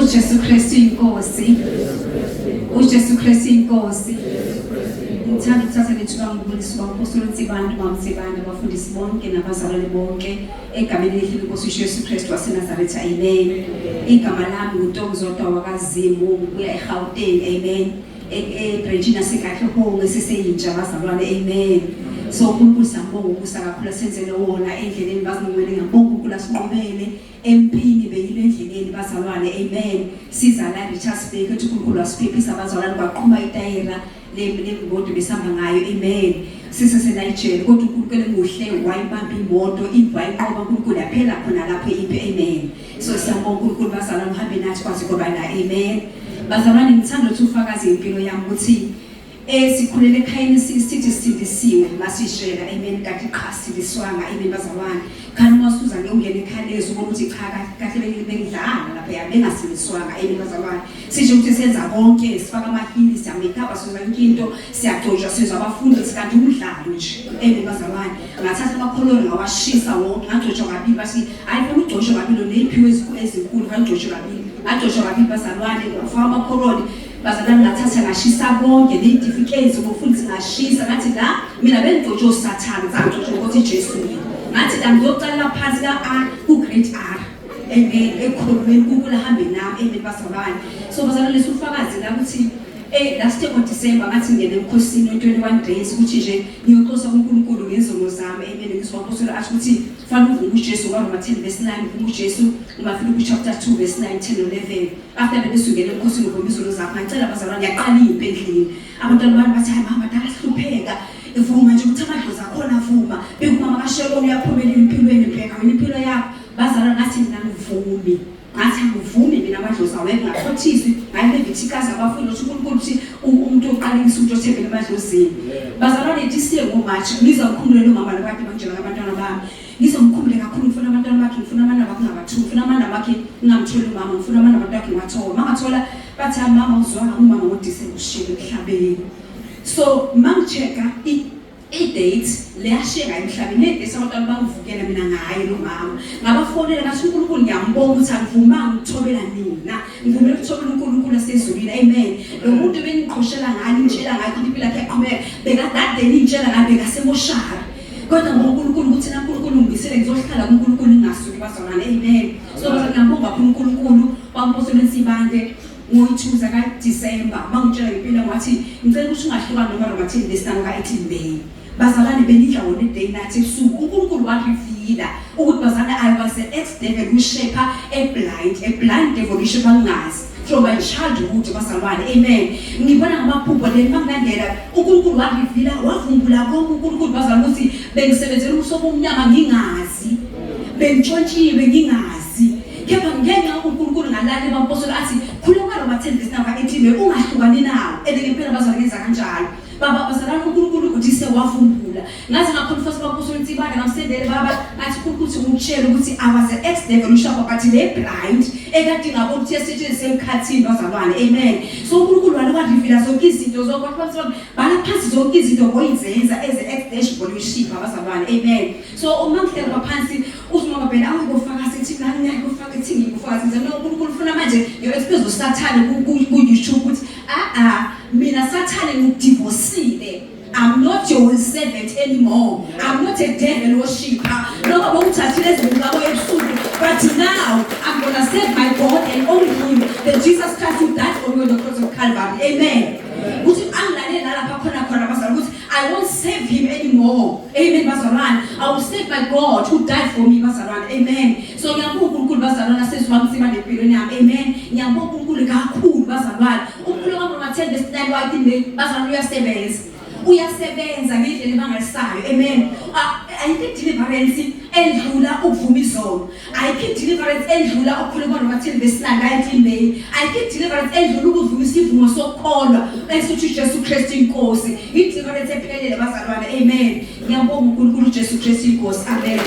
UJesu Kristu inkosi. UJesu Kristu inkosi. Ngithanda ukuthatha lethuba ngibulisa uMpostoli Nsibande, uMama Nsibande, abafundisi bonke nabazalwane bonke egameni elihle lenkosi uJesu Kristu waseNazaretha. Amen. Igama lami nguNtombizodwa wakaZimu, ngibuya eGauteng. Amen. Ebranchini yaseKatlehong eseseyintsha bazalwane. Amen. So uNkulunkulu siyambonga ukusa kakhulu asenzele wona endleleni bazingcwele, ngiyabonga uNkulunkulu asinqobele empini beyile endleleni bazalwane. Amen. Siza la Richards Bay ukuthi uNkulunkulu wasiphephisa bazalwane, kwaqhuma itayera lemoto besihamba ngayo. Amen. Sisese Nigeria kodwa uNkulunkulu emuhle wayibamba imoto impi wayinqoba uNkulunkulu, yaphela khona lapho impi. Amen. So siyambonga uNkulunkulu bazalwane, uhambe nathi kwazi kwaba la. Amen. Bazalwane, ngithanda ukuthi ufakaze impilo yami ukuthi sikhulele ekhayeni sithi sisindisiwe masishela. Amen. Kanti qha, sindiswanga. Amen bazalwane. Khani masuza ngiyongena ekhaya ubona ukuthi cha, kahle bengidlala lapha ya bengasindiswanga. Amen bazalwane. Sisho ukuthi senza konke, sifaka amahili, siya-make up, senza yonke into, siyagcotshwa, senza abafundisi, kanti umdlalo nje. Amen bazalwane. Ngathatha amakholori ngawashisa wonke, ngagcotshwa kabili. Bathi hayi, funa ugcotshwe kabili, ney'phiwo ezinkulu, fanele ugcotshwe kabili. Ngagcotshwa kabili bazalwane, ngafaka amakholori bazalwane, ngathatha ngashisa konke ney'tifiketi zobufundisi ngashisa. Ngathi la mina bengigcotshwe usathane, zangigcotshwe ukuthi Jesu mina. Ngathi la ngizocala phansi ka-A ku-grade R. Amen. Ekukholweni uNkulunkulu ahambe nami. Amen bazalwane. So bazalwane, lesufakazi la ukuthi last year ngoDecember ngathi ngene emkhosini we-21 days ukuthi nje ngiyoxosa kuNkulunkulu ngezono zami. Amen. Ngizwa umpostoli athi ukuthi fanele uvume uJesu ngoRoma 10 verse 9, uvume uJesu uma Filipi chapter 2 verse 9, 10, 11. After bese ungena emkhosini uvume izono zakho. Ngacela bazalwane, yaqala impi endlini. Abantwana bami bathi, "Hayi mama, dala sihlupheka, vuma nje ukuthi amadlozi akhona, vuma bekumama kaShelon uyaphumelela empilweni, bheka wena impilo yakho." Bazalwane, ngathi mina ngivumi, ngathi angivumi mina amadlozi awekho, ngakhothiswi ngayiLevitikazi abafundi ukuthi uNkulunkulu uthi umuntu oqalekisa umuntu othembele emadlozini. Bazalwane, this year ngoMarch ngizamkhumbule lo mama lokade bangitshela ngabantwana bami, ngizomkhumbule kakhulu. Ngifuna abantwana bakhe, ngifuna abantwana bakhe ngabathu, ngifuna abantwana bakhe ngingamtholi umama, ngifuna abantwana bakhe ngiwathola. Mangathola bathi, "Mama, uzwanga umama ngoDisemba ushiyele emhlabeni." So mangi-check-a i-date leyashiye ngayo emhlabeni ne-date abantwana bangivukela mina ngaye lo mama, ngabafonela ngathi uNkulunkulu ngiyambonga ukuthi angivumanga ukuthobela nina, ngivumele ukuthobela uNkulunkulu asezulwini. Amen. Lo muntu bengiqhoshela ngayo, ngitshela ngayo ukuthi impilo yakhe yaqhubeka, bekadade ningitshela ngayo, bekasemoshari, kodwa ngoNkulunkulu ukuthi naNkulunkulu ngibisele ngizohlala kuNkulunkulu ngingasuki bazalwane. Amen. So bazalwane, ngiyambonga kakhulu uNkulunkulu waMpostoli Nsibande. Ngoyi-2 zakaDisemba mangitshela impilo ngathi ngicela ukuthi ungahlukani noma Roma 10 verse 9 ka-18 May. Bazalwane, benidla wona i-day night ebusuku. uNkulunkulu wa-reveal-a ukuthi bazalwane, I was an ex devil worshipper, a blind devil worshipper, ngingazi from my childhood bazalwane. Amen. Ngibona ngamaphupho then mangilandela uNkulunkulu wa-reveal-a, wavumbula konke uNkulunkulu bazalwane ukuthi bengisebenzela umsobo omnyama ngingazi, bengitshontshiwe ngingazi, kepha ngenxa uNkulunkulu ngalala emampostoli athi khuluma Roma 10 verse number 18, ungahlukani nawo. And ngempela bazalwane, ngenza kanjalo baba. Bazalwane, uNkulunkulu uthi sewavumbula ngaze ngakhona bampostoli Nsibande, ngamsendele baba, ngathi uNkulunkulu uthi ngikutshela ukuthi I was an ex devil worshipper but le blind ekade ngabona ukuthi yasetshenziswa emkhathini bazalwane. Amen. So uNkulunkulu walo wa-reveal-a zonke izinto zonke, wathi bhala phansi zonke izinto ngoyizenza as an ex devil worshipper bazalwane. Amen. So uma ngihleli phansi uthi mama phela awuyikofaka sithi nami ngiyakufaka ithi ngikufaka sithi no, uNkulunkulu ufuna manje ngiyo-expose usathane ku-YouTube ukuthi a mina sathane ngiku-divorce-ile. I'm not your servant anymore. I'm not a devil worshipper. Noma bokuthathile ezweni labo ebusuku, but now I'm gonna serve my God and only him, the Jesus Christ who died for me on the cross of Calvary. Amen. Uthi angilaleli nalapha khona khona bazalwane ukuthi I won't serve him anymore. Amen bazalwane. I will serve my God who died for me bazalwane. Amen. So ngiyabonga uNkulunkulu bazalwane asezwamsima nempilweni yami. Amen. Ngiyabonga uNkulunkulu kakhulu bazalwane. Umkhuleko wami Roma 10 verse 9 wathi bazalwane uyasebenza. Uyasebenza ngendlela emangalisayo. Amen. Ayikho deliverance endlula ukuvuma izono. Ayikho deliverance endlula ukukhuluma Roma 10 verse 9 19 May. Ayikho deliverance endlula ukuvuma isivumo sokukholwa esithi uJesu Kristu inkosi. I-deliverance ephelele bazalwane. Amen. Ngiyabonga uNkulunkulu, uJesu Kristu inkosi. Amen.